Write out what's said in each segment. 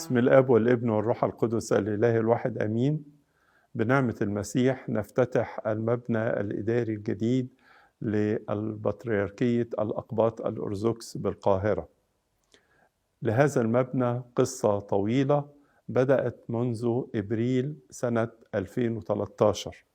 بسم الاب والابن والروح القدس الاله الواحد امين. بنعمه المسيح نفتتح المبنى الاداري الجديد للبطريركيه الاقباط الارثوذكس بالقاهرة. لهذا المبنى قصة طويلة بدات منذ ابريل سنة 2013.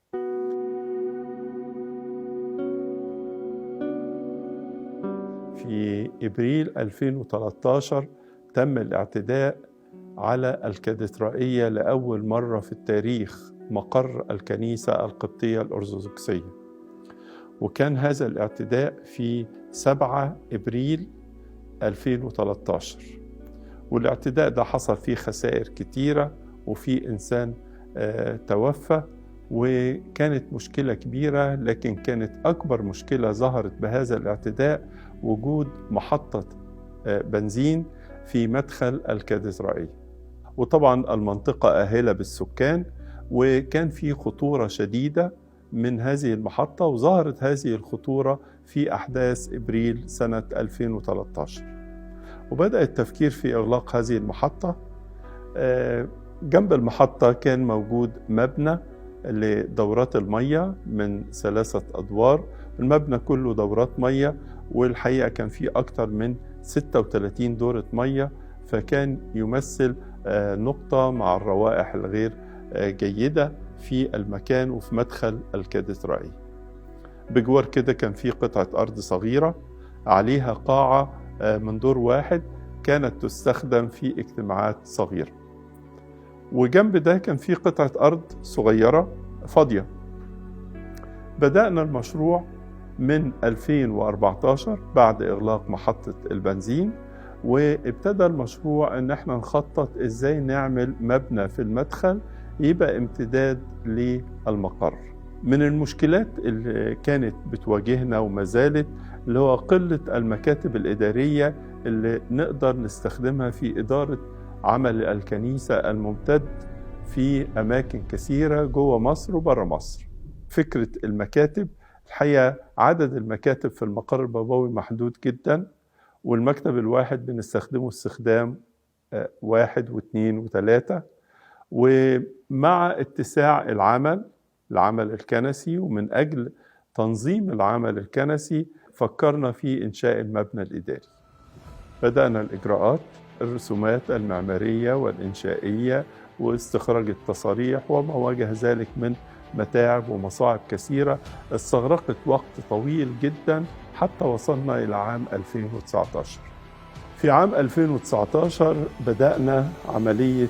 في ابريل 2013 تم الاعتداء على الكاتدرائية لأول مرة في التاريخ، مقر الكنيسة القبطية الأرثوذكسية، وكان هذا الاعتداء في 7 إبريل 2013. والاعتداء ده حصل فيه خسائر كتيرة، وفي إنسان توفى، وكانت مشكلة كبيرة. لكن كانت أكبر مشكلة ظهرت بهذا الاعتداء وجود محطة بنزين في مدخل الكاتدرائية، وطبعا المنطقة آهلة بالسكان، وكان في خطورة شديدة من هذه المحطة، وظهرت هذه الخطورة في أحداث إبريل سنة 2013. وبدأ التفكير في إغلاق هذه المحطة. جنب المحطة كان موجود مبنى لدورات المية من 3 أدوار، المبنى كله دورات مية، والحقيقة كان فيه أكتر من 36 دورة مية، فكان يمثل نقطة مع الروائح الغير جيدة في المكان وفي مدخل الكاتدرائية. بجوار كده كان في قطعة أرض صغيرة عليها قاعة من دور واحد كانت تستخدم في اجتماعات صغيرة، وجنب ده كان في قطعة أرض صغيرة فاضية. بدأنا المشروع من 2014 بعد إغلاق محطة البنزين، وابتدى المشروع إن احنا نخطط إزاي نعمل مبنى في المدخل يبقى امتداد للمقر. من المشكلات اللي كانت بتواجهنا وما زالت اللي هو قلة المكاتب الإدارية اللي نقدر نستخدمها في إدارة عمل الكنيسة الممتد في أماكن كثيرة جوه مصر وبره مصر. فكرة المكاتب، الحقيقة عدد المكاتب في المقر البابوي محدود جدا، والمكتب الواحد بنستخدمه استخدام 1 و2 و3. ومع اتساع العمل الكنسي، ومن أجل تنظيم العمل الكنسي فكرنا في إنشاء المبنى الإداري. بدأنا الإجراءات، الرسومات المعمارية والإنشائية واستخراج التصاريح وما واجه ذلك من متاعب ومصاعب كثيرة استغرقت وقت طويل جدا حتى وصلنا إلى عام 2019. في عام 2019 بدأنا عملية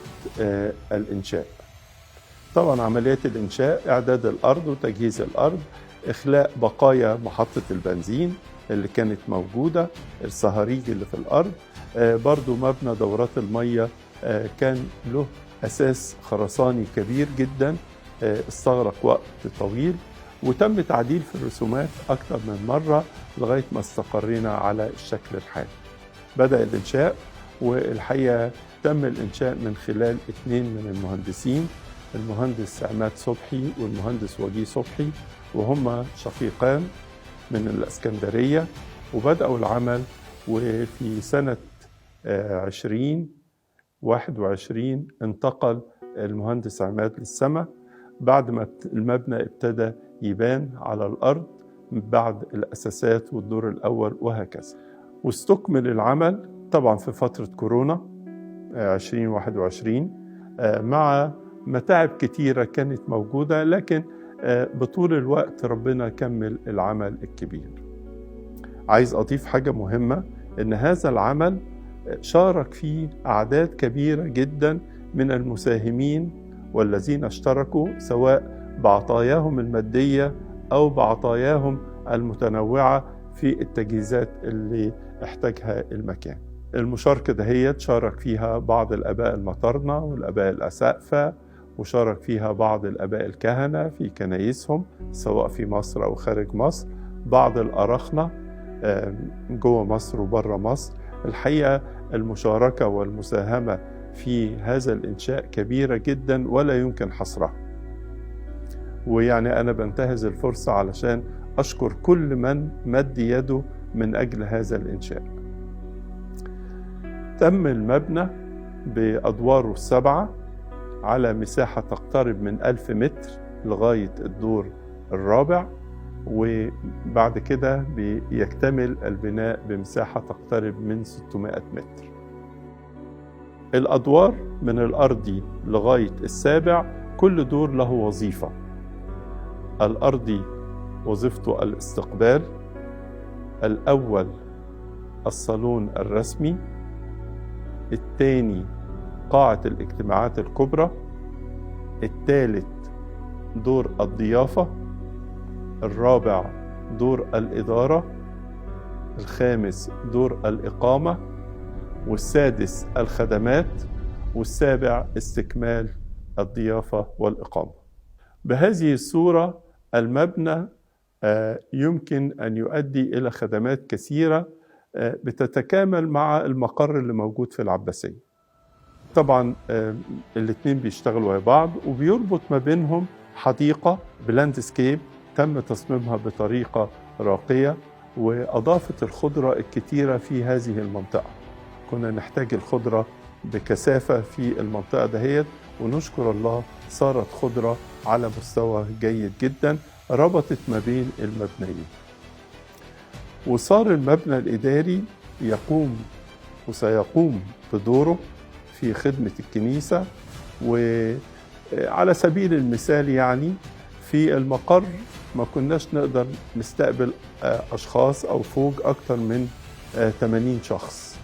الإنشاء. طبعا عملية الإنشاء إعداد الأرض وتجهيز الأرض، إخلاء بقايا محطة البنزين اللي كانت موجودة، الصهاريج اللي في الأرض، برضو مبنى دورات المية كان له أساس خرساني كبير جدا استغرق وقت طويل، وتم تعديل في الرسومات أكثر من مرة لغاية ما استقرينا على الشكل الحالي. بدأ الإنشاء، والحقيقة تم الإنشاء من خلال 2 من المهندسين، المهندس عماد صبحي والمهندس وجيه صبحي، وهما شقيقان من الإسكندرية، وبدأوا العمل. وفي سنة 2021 انتقل المهندس عماد للسماء بعد ما المبنى ابتدى يبان على الأرض بعد الأساسات والدور الأول وهكذا. واستكمل العمل طبعا في فترة كورونا 2021 مع متاعب كتيرة كانت موجودة، لكن بطول الوقت ربنا كمل العمل الكبير. عايز أضيف حاجة مهمة، إن هذا العمل شارك فيه أعداد كبيرة جدا من المساهمين والذين اشتركوا سواء بعطاياهم المادية أو بعطاياهم المتنوعة في التجهيزات اللي احتاجها المكان. المشاركة دهيت شارك فيها بعض الآباء المطرنة والآباء الأسقفة، وشارك فيها بعض الآباء الكهنة في كنايسهم سواء في مصر أو خارج مصر، بعض الأراخنة جوه مصر وبره مصر. الحقيقة المشاركة والمساهمة في هذا الإنشاء كبيرة جدا ولا يمكن حصرها. ويعني أنا بنتهز الفرصة علشان أشكر كل من مد يده من أجل هذا الإنشاء. تم المبنى بأدواره 7 على مساحة تقترب من 1000 متر لغاية الدور الرابع، وبعد كده بيكتمل البناء بمساحة تقترب من 600 متر. الأدوار من الأرضي لغاية السابع كل دور له وظيفة. الأرضي وظيفته الاستقبال، الأول الصالون الرسمي، الثاني قاعة الاجتماعات الكبرى، الثالث دور الضيافة، الرابع دور الإدارة، الخامس دور الإقامة، والسادس الخدمات، والسابع استكمال الضيافة والإقامة. بهذه الصورة المبنى يمكن أن يؤدي إلى خدمات كثيرة بتتكامل مع المقر اللي موجود في العباسية. طبعا الاثنين بيشتغلوا مع بعض، وبيربط ما بينهم حديقة ب landscape تم تصميمها بطريقة راقية وأضافت الخضرة الكتيرة في هذه المنطقة. كنا نحتاج الخضرة بكثافة في المنطقة دهيت، ونشكر الله صارت خضرة على مستوى جيد جدا ربطت ما بين المبنيين. وصار المبنى الإداري يقوم وسيقوم بدوره في خدمة الكنيسة. وعلى سبيل المثال يعني في المقر ما كناش نقدر نستقبل أشخاص أو فوق أكتر من 80 شخص،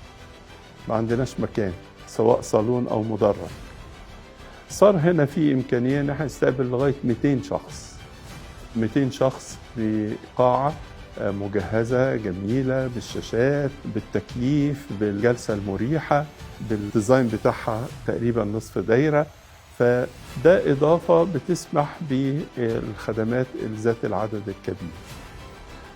ما عندناش مكان سواء صالون أو مدرج. صار هنا في إمكانية إن احنا نستقبل لغاية 200 شخص، 200 شخص بقاعة مجهزة جميلة بالشاشات بالتكييف بالجلسة المريحة بالديزاين بتاعها تقريبا نصف دايرة. فده إضافة بتسمح بالخدمات ذات العدد الكبير.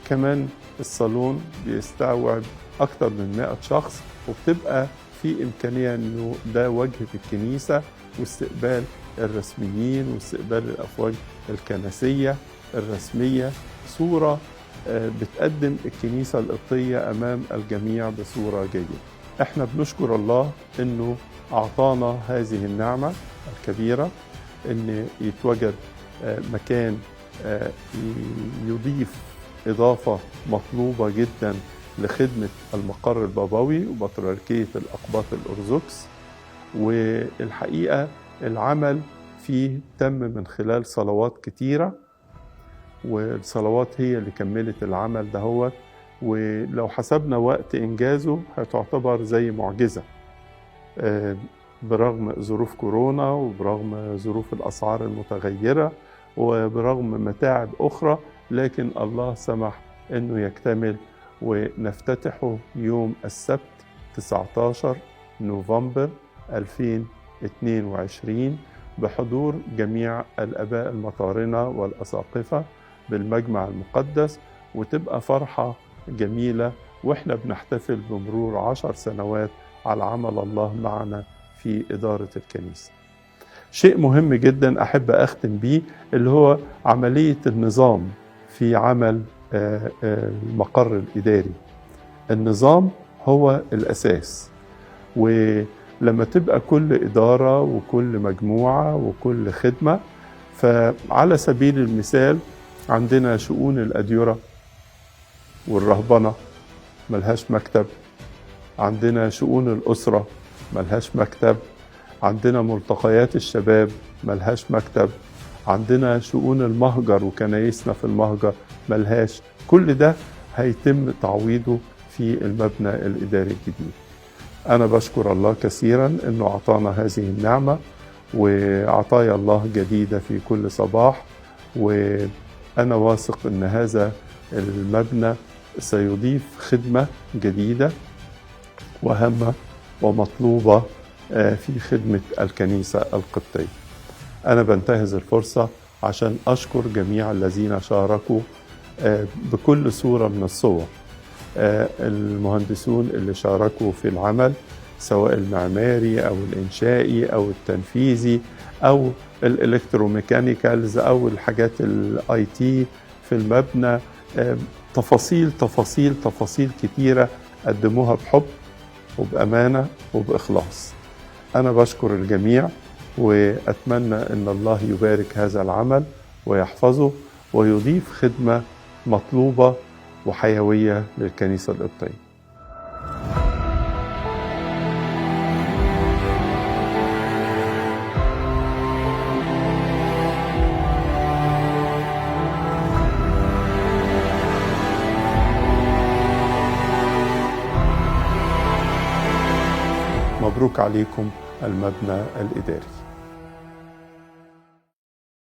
كمان الصالون بيستوعب أكثر من 100 شخص، وبتبقى في إمكانية إنه ده واجهة الكنيسة واستقبال الرسميين واستقبال الأفواج الكنسية الرسمية، صورة بتقدم الكنيسة القبطية أمام الجميع بصورة جيدة. احنا بنشكر الله إنه أعطانا هذه النعمة الكبيرة، إن يتوجد مكان يضيف إضافة مطلوبة جدا لخدمة المقر البابوي وبطريركية الأقباط الأرثوذكس. والحقيقة العمل فيه تم من خلال صلوات كتيرة، والصلوات هي اللي كملت العمل دهوت. ولو حسبنا وقت إنجازه هتعتبر زي معجزة، برغم ظروف كورونا وبرغم ظروف الأسعار المتغيرة وبرغم متاعب أخرى، لكن الله سمح أنه يكتمل ونفتتحه يوم السبت 19 نوفمبر 2022 بحضور جميع الآباء المطارنة والأساقفة بالمجمع المقدس. وتبقى فرحة جميلة وإحنا بنحتفل بمرور 10 سنوات على عمل الله معنا في إدارة الكنيسة. شيء مهم جدا أحب أختم بيه اللي هو عملية النظام في عمل المقر الإداري. النظام هو الأساس، ولما تبقى كل إدارة وكل مجموعة وكل خدمة، فعلى سبيل المثال عندنا شؤون الأديرة والرهبنة ملهاش مكتب، عندنا شؤون الأسرة ملهاش مكتب، عندنا ملتقيات الشباب ملهاش مكتب، عندنا شؤون المهجر وكنايسنا في المهجر ملهاش. كل ده هيتم تعويضه في المبنى الإداري الجديد. أنا بشكر الله كثيرا أنه أعطانا هذه النعمة، وعطايا الله جديدة في كل صباح. وأنا واثق أن هذا المبنى سيضيف خدمة جديدة وهامة ومطلوبة في خدمة الكنيسة القبطية. أنا بنتهز الفرصة عشان أشكر جميع الذين شاركوا بكل صورة من الصور، المهندسون اللي شاركوا في العمل سواء المعماري أو الإنشائي أو التنفيذي أو ال electromechanicals أو الحاجات ال IT في المبنى. تفاصيل تفاصيل تفاصيل كتيرة قدموها بحب وبأمانة وبإخلاص. أنا بشكر الجميع، وأتمنى أن الله يبارك هذا العمل ويحفظه ويضيف خدمة مطلوبة وحيوية للكنيسة القبطية. مبروك عليكم المبنى الإداري.